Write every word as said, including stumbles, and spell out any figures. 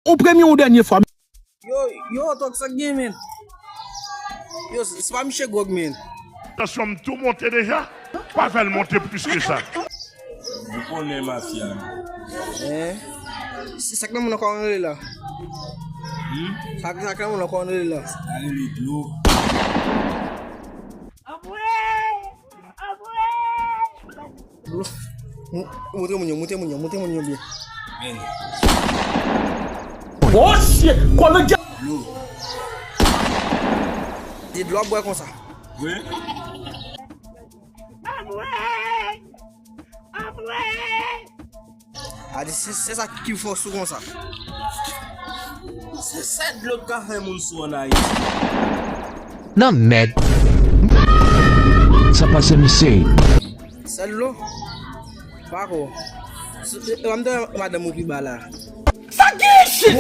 Ou premye ou dènye fwa. Yo, yo, Tòg, sa k gen, men? Yo, se pa miche gwòg, men. Tansyon m tou monte deja. Pa fè l monte plis ke sa. Ou konnen mafya. Hein? Se sa k nan moun ankò ann rele la. Hmm? Sa, sa k nan moun ankò ann rele la. Sa rele dlo. Anmwey! Anmwey! Mo-, montre moun yo, montre moun yo, montre moun yo byen. Men. Oh shit! Kwa le gars? Dlo. Se dlo w ap bwè konsa. Wi. Anmwey! Anmwey! A di se, se sa ki fòs ou konsa. Se sèl dlo k ka fè moun sou ann Ayiti. Nan mèd. Sa pase, mesye. Sèl dlo? Pako. E pa m te wè madanm ou pi ba la.